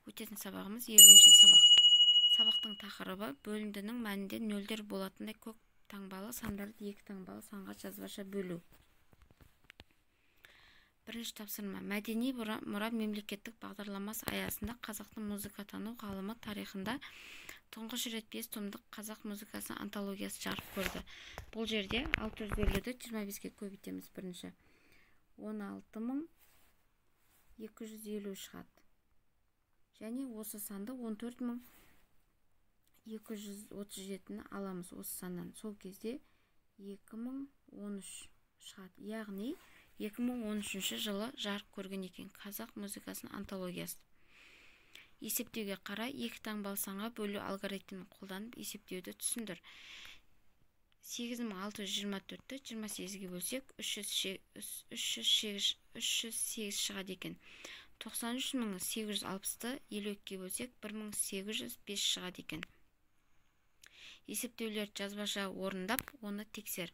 Өтетін сабағымыз 50-ші сабақ. Сабақтың тақырыбы бөліндінің мәнінде нөлдер болатындай көп таңбалы сандарды екі таңбалы санға жазбаша бөлу. Бірінші тапсырма. Мәдени мұра мемлекеттік бағдарламасы аясында қазақтың музыкатану ғылымы тарихында тұңғыш рет 5 томдық қазақ музыкасының антологиясы жарық көрді. Бұл жерде 650-ді 25-ге көбейтеміз бірінші. 16250 шығады. Және осы санды 14237-ні аламыз осы саннан. Сол кезде 2013 шығады. Яғни 2013 жылы жарық көрген екен қазақ музыкасының антологиясы. Есептеуге қарай екі таңбалы санға бөлу алгоритмін қолданып есептеуді түсіндір. 8624-ті 28-ге бөлсек 308 шығады екен. 93860-ты 52-ге бөлсек 1805 шығады екен. Есептеулерді жазбаша орындап, оны тексер.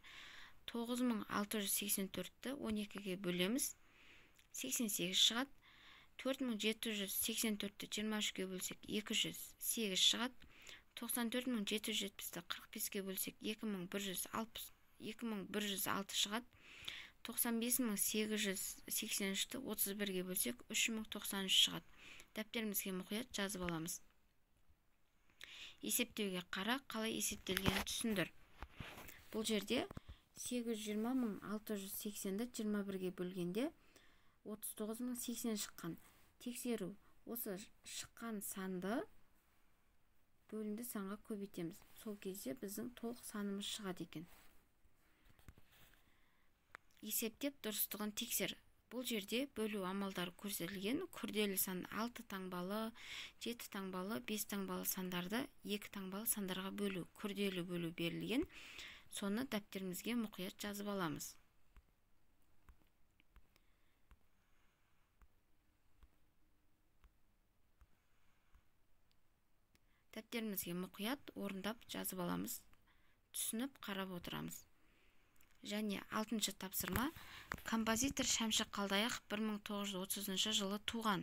9684-ті 12-ге бөлеміз, 88 шығады. 4784-ті 23-ге бөлсек 208 шығады. 94770-ті 45-ге бөлсек 2106 шығады. 95883-ті 31-ге бөлсек 3093 шығады. Дәптерімізге мұқият жазып аламыз. Есептеуге қара, қалай есептелгенін түсіндір. Бұл жерде 820680-ді 21-ге бөлгенде 39080 шыққан. Тексеру. Осы шыққан санды бөлінді санға көбейтеміз. Сол кезде біздің толық санымыз шығады екен. Есептеп дұрыстығын тексер. Бұл жерде бөлу амалдары көрсетілген. Күрделі сан 6 таңбалы, 7 таңбалы, 5 таңбалы сандарды 2 таңбалы сандарға бөлу. Күрделі бөлу берілген. Соны дәптерімізге мұқият жазып аламыз. Дәптерімізге мұқият орындап жазып аламыз. Түсініп қарап отырамыз. Және 6-шы тапсырма. Композитор Шәмші Қалдаяқов 1930 жылы туған.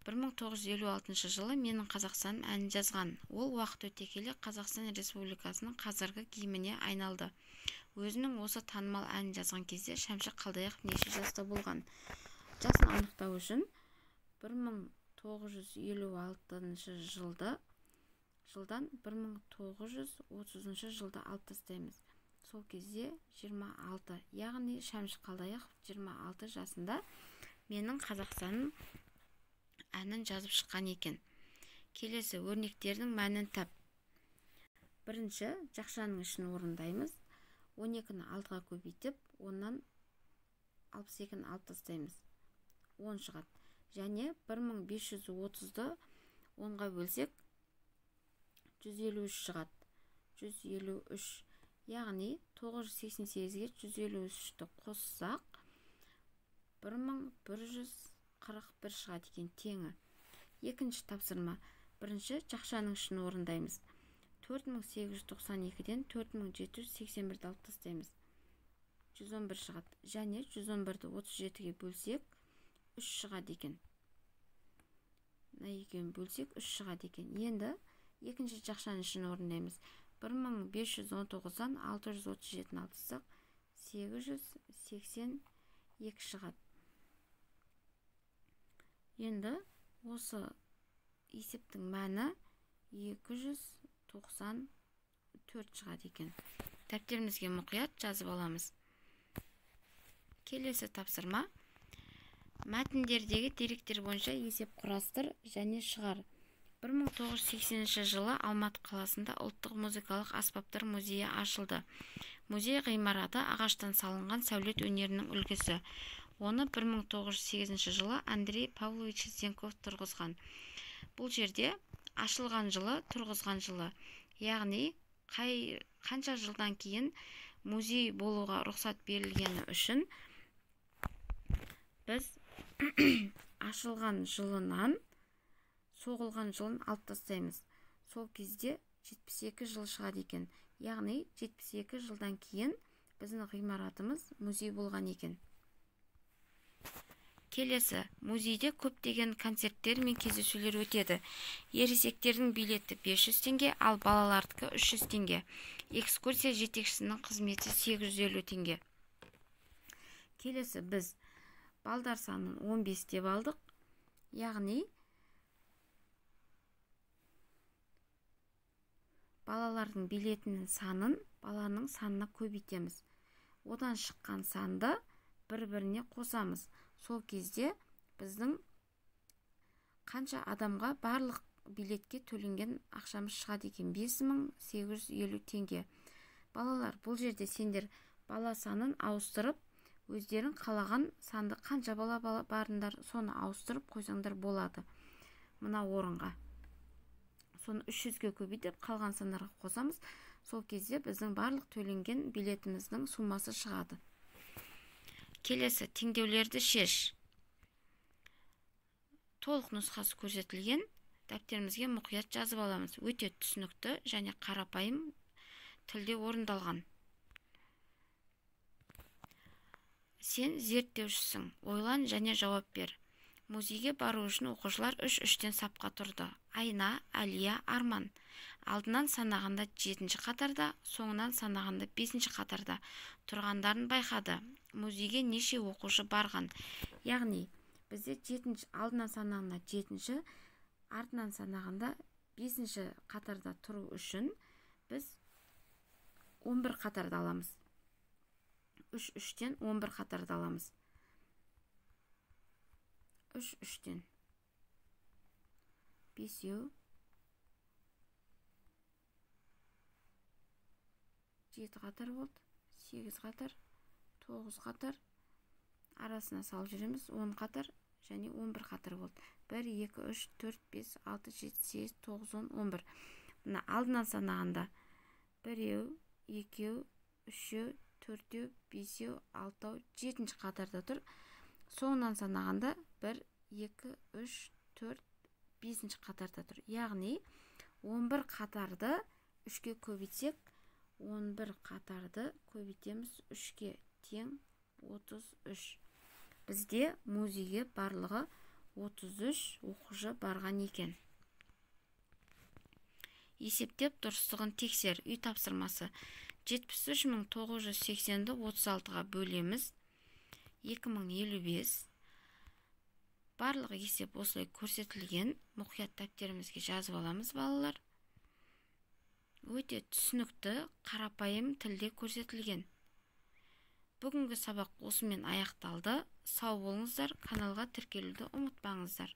1956 жылы Менің Қазақстаным әнін жазған. Ол уақыт өте келе Қазақстан Республикасының қазіргі гимніне айналды. Өзінің осы танымал әнін жазған кезде Шәмші Қалдаяқов неше жаста болған? Жасын анықтау үшін 1956 жылдан 1930 жылды алып тастаймыз. Сол кезде 26, яғни Шәмші Қалдаяқов 26 жасында Менің Қазақстаным әнін жазып шыққан екен. Келесі өрнектердің мәнін тап. Бірінші жақшаның ішін орындаймыз. 12-ні 6-ға көбейтіп, оннан 62-ні алып тастаймыз. 10 шығады. Және 1530-ды 10-ға бөлсек 153 шығады. 153. Яғни 988-ге 153-ті қоссақ 1141 шығады екен теңі. Екінші тапсырма. Бірінші жақшаның ішін орындаймыз. 4892-ден 4781-ді алып тастаймыз. 111 шығады. Және 111-ді 37-ге бөлсек 3 шығады екен. Мына екеуін бөлсек 3 шығады екен. Енді екінші жақшаның ішін орындаймыз. 1519-дан 637-ні алып тастасақ 882 шығады. Енді осы есептің мәні 294 шығады екен. Дәптерімізге мұқият жазып аламыз. Келесі тапсырма. Мәтіндердегі деректер бойынша есеп құрастыр және шығар. 1980 жылы Алматы қаласында ұлттық музыкалық аспаптар музейі ашылды. Музей ғимараты ағаштан салынған сәулет өнерінің үлгісі. Оны 1908 жылы Андрей Павлович Зенков тұрғызған. Бұл жерде ашылған жылы, тұрғызған жылы, яғни қанша жылдан кейін музей болуға рұқсат берілгені үшін біз ашылған жылынан соғылған жылын алып тастаймыз. Сол кезде 72 жыл шығады екен. Яғни 72 жылдан кейін біздің ғимаратымыз музей болған екен. Келесі, музейде көптеген концерттер мен кездесулер өтеді. Ересектердің билеті 500 теңге, ал балалардікі 300 теңге. Экскурсия жетекшісінің қызметі 850 теңге. Келесі, біз балдар санын 15 деп алдық. Яғни балалардың билетінің санын баланың санына көбейтеміз. Одан шыққан санды бір-біріне қосамыз. Сол кезде біздің қанша адамға барлық билетке төленген ақшамыз шығады екен? 5850 теңге. Балалар, бұл жерде сендер бала санын ауыстырып, өздерің қалаған санды қанша бала барындар, соны ауыстырып қойсаңдар болады. Мына орынға. Соны 300-ге көбейтіп, қалған сандарға қосамыз. Сол кезде біздің барлық төленген билетіміздің суммасы шығады. Келесі, теңдеулерді шеш. Толық нұсқасы көрсетілген дәптерімізге мұқият жазып аламыз. Өте түсінікті және қарапайым тілде орындалған. Сен зерттеушісің, ойлан және жауап бер. Музейге бару үшін оқушылар 3-3-тен сапқа тұрды. Айна, Әлия, Арман. Алдынан санағанда 7-ші қатарда, соңынан санағанда 5-ші қатарда тұрғандарын байқады. Музейге неше оқушы барған? Яғни, бізде 7-ші, алдынан санағанда 7-ші, артынан санағанда 5-ші қатарда тұру үшін біз 11 қатарда аламыз. 3-3-тен 11 қатарда аламыз. 3-3-тен 5-еу, 7 қатар болды, 8 қатар, 9 қатар, арасына салып жүреміз, 10 қатар және 11 қатар болды. 1, 2, 3, 4, 5, 6, 7, 8, 9, 10, 11. Мына алдынан санағанда 1, 2, 3, 4, 5, 6, 7 қатарда тұр. Соңынан санағанда 1, 2, 3, 4, 5 қатарда тұр. Яғни 11 қатарды 3-ке көбейтсек, 11 қатарды көбейтеміз 3-ке тең 33. Бізде музейге барлығы 33 оқушы барған екен. Есептеп дұрыстығын тексер. Үй тапсырмасы. 73980-ді 36-ға бөлеміз. 2055. Барлық есеп осылай көрсетілген. Мұқият дәптерімізге жазып аламыз, балалар. Өте түсінікті, қарапайым тілде көрсетілген. Бүгінгі сабақ осымен аяқталды. Сау болыңыздар, каналға тіркелуді ұмытпаңыздар.